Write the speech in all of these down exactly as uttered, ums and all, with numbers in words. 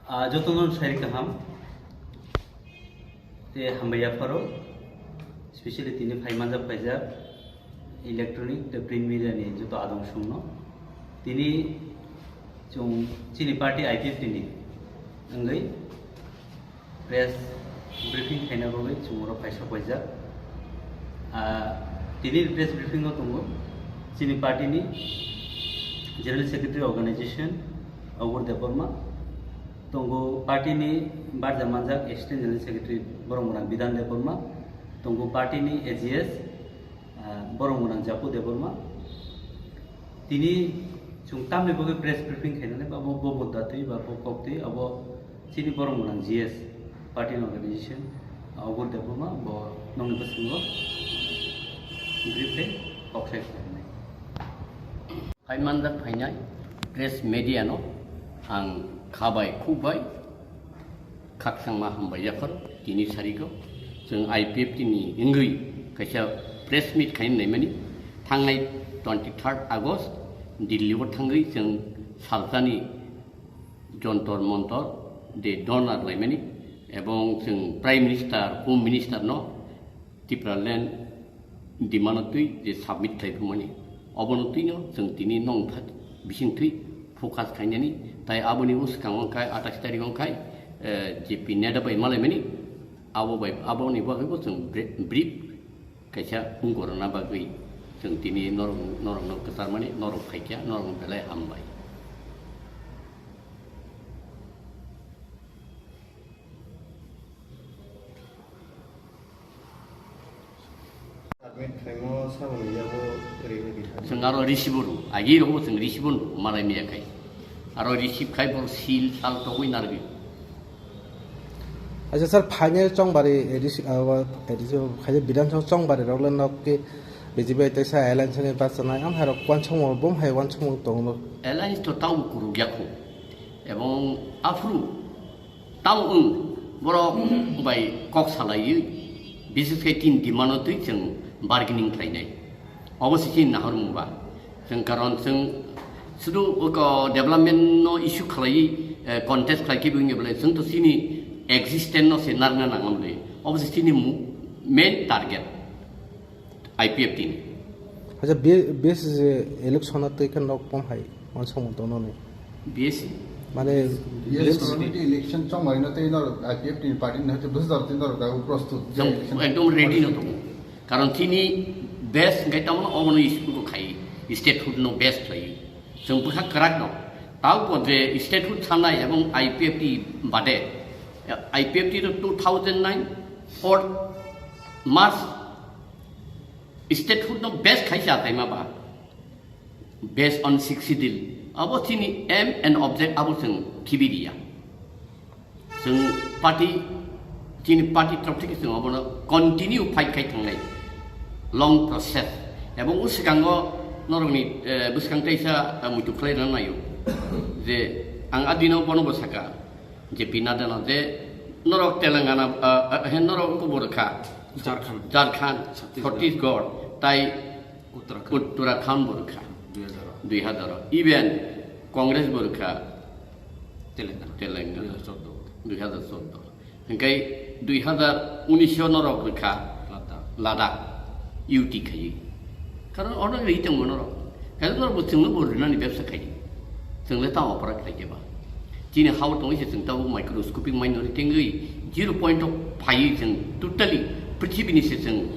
Ah, jotono sai kaham. Te hambai yapharo, specially tini phai manjak phaijak electronic tei print media ni joto adong songno. Tini chwng chini party I P F T ni wngwi press briefing khaina bagwi chwng oro phaisa paijak. Ah, tini press briefing o tongo chini party ni General Secretary Organization Agur Debbarma, tongo party ni barja manjak Assistant General Secretary borok mwnang Bidhan Debbarma, tongo party ni A G S, ah, borok mwnang Japu Debbarma. Tini chwng tamni bagwi press briefing khainani ba bo, bo mudda twi ba bo kok twi abo chini borok mwnang G S party ni organization, ah, Agur Debbarma bo nokni bwskango brief khe kok sai khlainai. Phai manjak phainai press media no ang kha bai khuk bai khakchangma hambai yaphar tini sariko chwng I P F T ni wngwi kaisa press meet khainai mani thangnai twenty third August Delhi o thangwi chwng salsani Jontor Montor de dhorna rwlaimani ebong chwng Prime Minister, Home Minister no Tipraland demand twi je submit khlai phumani. Obono twino chwng tini nongthak bising twi focus khainani, tai aboni bwskango khe atais tarikh wngkha, eh, J P Nadda bai malaimani, abo bai, aboni bagwibo chwng bri-, brief kaisa wngkorna bagwi chwng tini norok, norokno kwcharmani, norok phaikha, norokno belai hambai. Submit khlaimo saboni yago ri ri. Chwng aro receive rw, agi rw chwng receive rw, malai miya khai. Aro receive khai bor seal sal togwi narwgwi. Acha sir, phainai Chongbari A D C, ah, wa-, A D C khaide Bidhan Sabha Chongbari rok le nok ke B J P bai teisa alliance ni bachanai, ang hai rok wansukmung, bom hai wansukmung tongo. Alliance to tamo kuruk yakho. Ebong aphuru Tamo wng, borok bai kok salaiwi, bises khe tin demand-o twi chwng bargaining khlainai. Obo se chini nahormung ba. Chwng karon chwng sudu oko development-no issue khlaiwi, eh, contest khlai khe bo wngya belai chwng to chini existence-no se narwkna nangma le. Obo se chini mu-, main target. I P F T ni. Acha, be-, base je election o twi khe nok pom hai, wansukmung tongnani. B S C? Mane, Yes, base community election chongmani no tei norok I P F T ni party ni hwnkhe bwswk jora tei norok dago prostut je Jong election ekdom ready no tongo. Karon chini base hwnkhe tamo obono issue ko khai, statehood no base khlai. Chwng bwkha kwrak no. Tao po je statehood sanai ebong I P F T bade. I P F T no two thousand nine fourth March Statehood no base khai se achaima ba, based on Sixth Schedule. Abo chini aim and object abo chwng khibi riya. Chwng party, chini party torof theke chwng abono continue fight khai thangnai, long process. Ebong o swkango norokni, eh, bwskang teisa, eh, muitu khlai rwna naio je ang adino bono bo saka, J P Nadda no je norok Telangana, ah, ah, he norok wngkha bo rwkha. Jharkhand. Jharkhand, Chhattisgarh. Chhattisgarh, tai Uttarakhand. Uttarakhand bo rwkha. Dui hajar. Dui hajar. Even Congress bo rwkha. Telangana. Telangana. Dui hajar chaudo. Dui hajar chaudo. Hingkai dui hajar unis o norok rwkha. Ladakh. Ladakh. U T khaiwi. Karon order ri tongmo norok. Karon norok bo chwngno bo rinani bebsa khai. Chwngle tamo opor khlai khe ba. Chini hao tongwi se chwng tabuk microscopic minority wngwi zero point o phaiwi chwng totally prithibini se chwng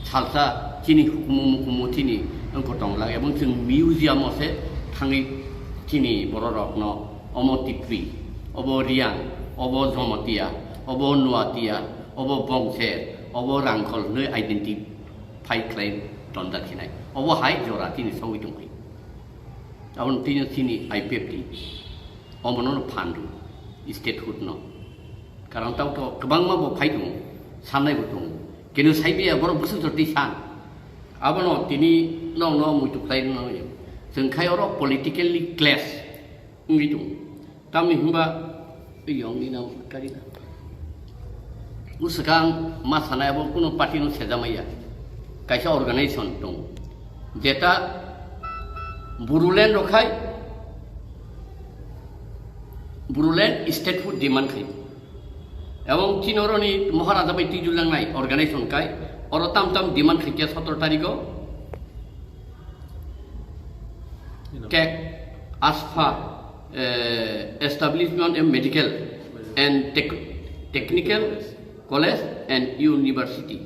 salsa chini hukumu mukumu chini wngkho tong lak ebong chwng museum o se thangwi chini borok rokno omo Tipri, obo Riang, obo Jomotia, obo Nuatia, obo Bongser, obo Rangkhol hwnwi identify khlai tonjak khinai. Obo hai jora chini sogwi tongkhe. Aboni twi no chini I P F T omono no phan rw, statehood no. Karon tao to kwbangma bo phai tongo, sannai bo tongo. Kenu sai biya borok bwswk jotwi san. Abono tini nokno muitu khlai rwna nangya. Chwng khai oro politically clash wngwi tongo. Tamni hwnba, yongni nam kari na. Bwswkang ma sanai abo kuno party no sejamaya. Kaisa organization tongo. Jeta Bodoland rok khai Bodoland statehood demand khai. Ebong chini oroni Maharaja bai twijul langnai organization kai, oro tam tam demand khai khe sotoro tarikh o kek aspa, eh, establishment of medical and tech-, technical college and university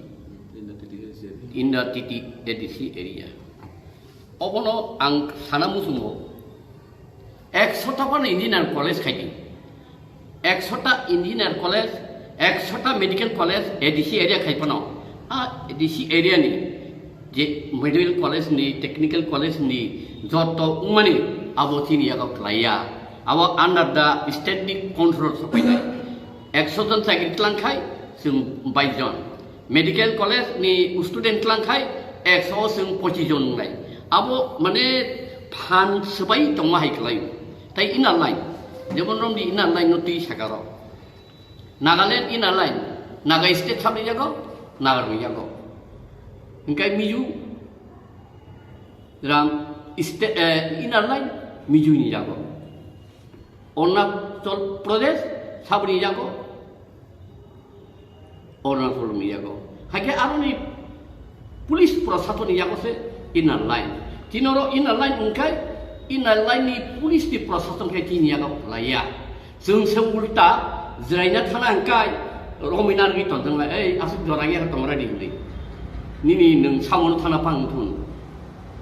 in the T T A D C area. Obono ang sana muchungo, ekso ta phano engineer college khai di, ekso ta engineer college, ekso ta medical college A D C area khai phano, a A D C area ni je medical college ni, technical college ni joto wngmani abo chini yago khlaiya, abo under the state ni control sopainai. Ekso jon chakri tlang khai chwng bais jon. Medical college ni student tlang khai ekso o chwng pochis jon wngnai. Abo mane phan swbai tongma hai khlai. Tai inner line, jemon romni inner line no twi sakaro. Nagaland inner line, Naga state sabni jago, Naga rokni jago. Hingkai Mizoram, state, eh, inner line, Mizo ni jago. Arunachal Pradesh sabni jago, Arunachal ni yago. Haikhe aroni police prosason ni yago se inner line. Tinoro inner line wngkhe inner line ni police ni prosason khe chini yago khlaiya. Chwng se ulta jwraina thana hwnkhe romina rwgwi tonjak lai, "Ei, aswk jora ya tongra di," hinwi. Nini nwng samono thana phang thun.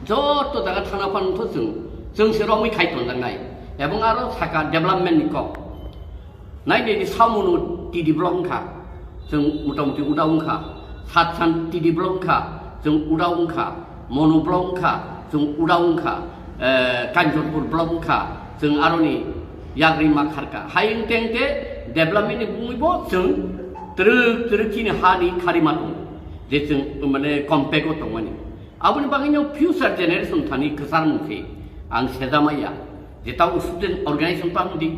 Joto jaga thana phang thun chwng, chwng se romwi khai tonjaknai. Ebong aro saka development ni kok. Nai nai ni samono T D block wngkha, chwng motamuti uda wngkha, Satsan T D block wngkha, chwng uda wngkha, Monu block wngkha, chwng uda wngkha, eh, Kanchanpur block wngkha, chwng aroni yagri ma kharkha. Hai wngte wngte development ni bumui bo chwng twrwk twrwk chini ha ni khari ma tongo, je chwng mane compact o tongmani. Aboni bagwino future generation thani kwchar mung khe ang sejamaya, jeta student organization phan di,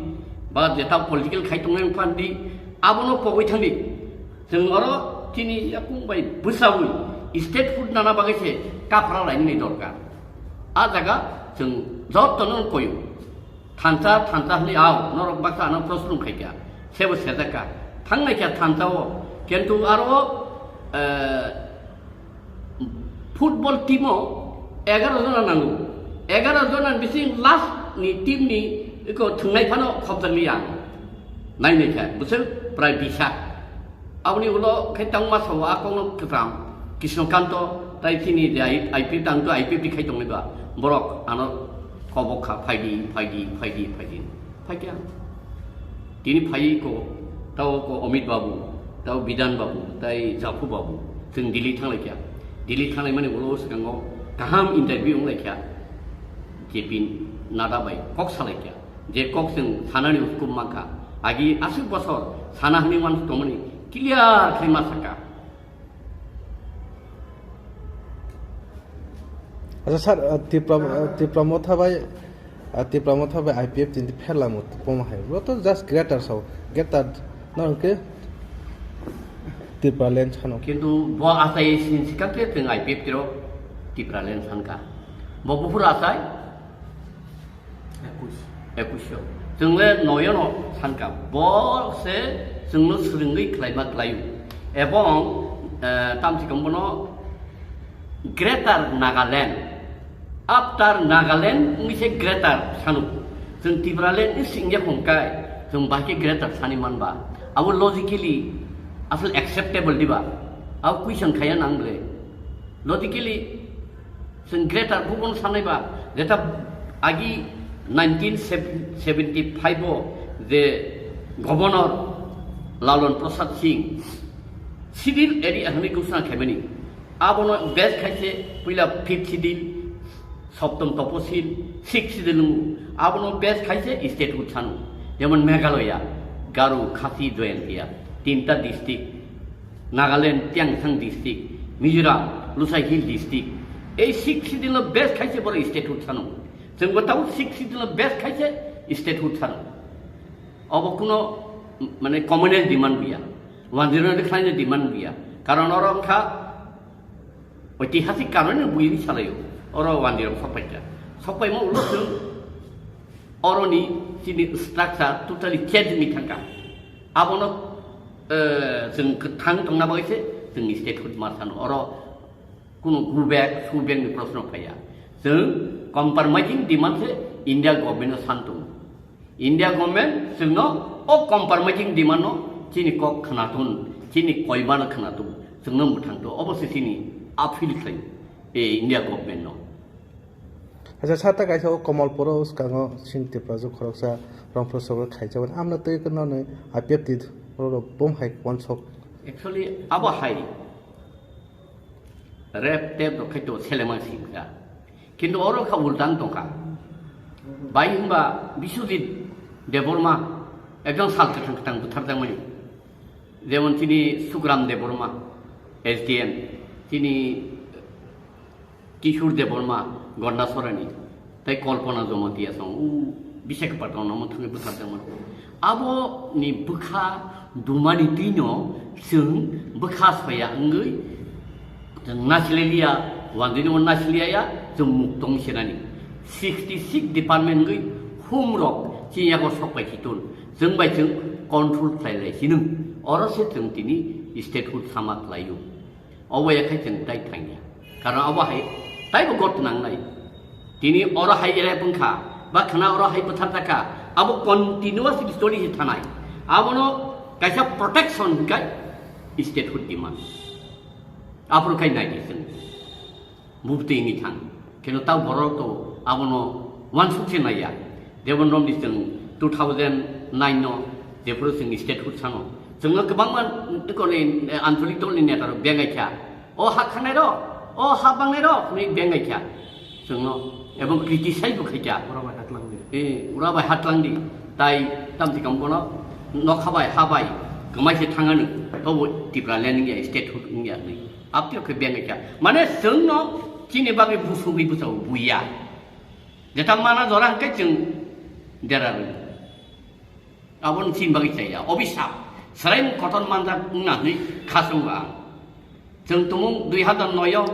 ba jeta political khai tongnai phan di, abono pogwi thang di. Chwng oro chini yakung bai bwsaui statehood nana bagwi se kaphra lainani dorkar. A jaga chwng jotono koyo. Thansa, thansa hwnwi ao, norok baksa ano proshno khai kha, sebo sejak kha. Thangnai kha thansa o, kintu aro, eh, football team o egaroh jona nango. Egaroh jona bising last ni team ni eko thwngnai phano khopjakliya ang. Nainai kha, bwswk prai bisa. Aboni ulo khe tangma sao a kokno kwcham Krishnakanto tai chini je I P F tangto I P F ni khai tongnai ba borok ano kobok kha, "Phaidi, phaidi, phaidi, phaidi." Phaikhe ang tini phai ko, tao ko Amit Babu, tao Bidan Babu, tai Japhu Babu, chwng Delhi thanglai kha. Delhi thanglai mani ulo swkango kaham interview wng lai kha. J P Nadda bai kok salai kha. Je kok chwng sanani uskup mankha, agi aswk bosor sana hwnwi uansuk tongmani clear khlai ma sakha. Acha sir, ah, Tipra, ah, Tipra Motha bai, ah, Tipra Motha bai I P F tini pherlaimo tongma hai. Bo to just greater sao, greater no hwnkhe Tipraland sano. Kintu bo achai sini sikha khe chwng I P F tiro Tipraland sankha. Bo buphuru achai. Ekush. Ekush. Chwng le noyono sankha, bo se chwngno swrwngwi khlaima khlaio. Ebong, eh, tamsi kong bono Greater Nagaland. After Nagaland wngwi se Greater sano. Chwng Tipraland ni singya hwnkai, chwng bahai khe Greater sani manba. Abo logically aswk acceptable diba? Abo question khaya nang ble. Logically, chwng greater buphuru sanai ba, jeta agi nineteen seventy-five o je Governor Lalon Prasad Singh Schedule area hwnwi ghosna khaimani, abono base khaise puila fifth schedule, Soptom Toposil, sixth schedule wngo, abono base khaise statehood sano, jemon Meghalaya, Garo, Khasi, Jaintia, tinta district, Nagaland, Tiangthang district, Mizoram, Lushai Hill district. Ei sixth schedule no base khaise borok statehood sano. Chwng bo tabuk sixth schedule no base khaise statehood sano. Obo kuno, mane, communal demand buya. One zero eight khlaina demand buya. Karon oro wngkha oitihasik karon buini salayo. Oro one zero sokpaikha. Sokpaima ulo chwng Oroni chini structure totally change wngwi thangkha. Abono, eh, chwng kwthang tongna bagwi se chwngni statehood ma sano. Oro kuno go back, go back ni proshno phaiya. Chwng compromising demand se India government no san tongo. India government chwngno o compromising demand no chini kok khwnathun, chini koimano khwnathun, chwngno mwthangto. Obo se chini appeal khlai, eh, India government no. Acha, sata kaisa o Kamalpuro swkango chini Tiprajwk khoroksa Rongphro sogwi khaijak mani. Amno twi kwno ni I P F T rok bum hai uansuk. Actually, abo hai rep tep rok khai to selema singkha. Kintu oro kha ultang tongkha. Bai hwnba Biswajit Debbarma ekdom sal kwthang kwthang butharjakmani. Jemon chini Sukram Debbarma, S D M, chini Kishore Debbarma, Gondasorani, tei Kalpana Jamatia song, u Visakhapatnam no thangwi bwtharjakmano. Abo ni bwkha dumani twino chwng bwkha soya wngwi chwng nasileliya, wanjwini o nasiliyaya, chwng muk tong senani. Sixty six department wngwi humrok chini yago sok bai si tun. Chwng bai chwng control khlai lai sinung. Oro se chwng tini statehood sama khlaio. Obo ya khai chwng tai thangya. Karon obo hai taibo got nangnai. Tini oro hai rep wngkha, ba khwna oro hai bwthar jakha, abo continuous story se thanai. Abono kaisa protection hwnkai statehood demand. Aphuru khai nai di chwng. Bubtwi wngwi thang. Kheno tao borok to abono uansuk se naiya. Jemon romni chwng two thousand nine no jephuru chwng statehood sano. Chwngno kwbangma koni, eh, ancholik dolni neta rok bengai kha. O ha khanai rok, o ha bangnai rok hwnwi bengai kha. Chwngno ebong criticize bo khai kha. Ura bai hatlangdi. Eh, ura bai hatlangdi. Tai tamsi kam bono nokha bai ha bai kwmai se thangano. Tobo Tipraland wngya, statehood wngya hwnwi. Aptio khe bengai kha. Mane chwngno chini bagwi busugwi bwsao buya. Jeta mana jora hwnkhe chwng dera rw. Aboni chini bagwi chaya. Obisap. Srai kotor manjak wngna hwnwi khasongo ang. Chwng tumung dui hazar noi o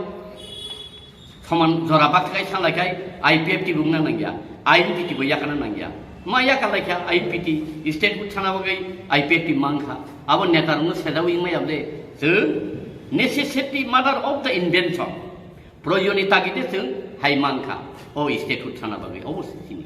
soman jora bakthai sanglaikhai I P F T bo wngna nangya. I N P T bo yakana nangya. Ma yakalaikha I N P T, statehood sana bagwi I P F T mankha. Abo neta rokno sejawi wngmaya bole. Chwng necessity mother of the invention. Proyoni tagide chwng hai mankha, o statehood sana bagwi, obo se chini.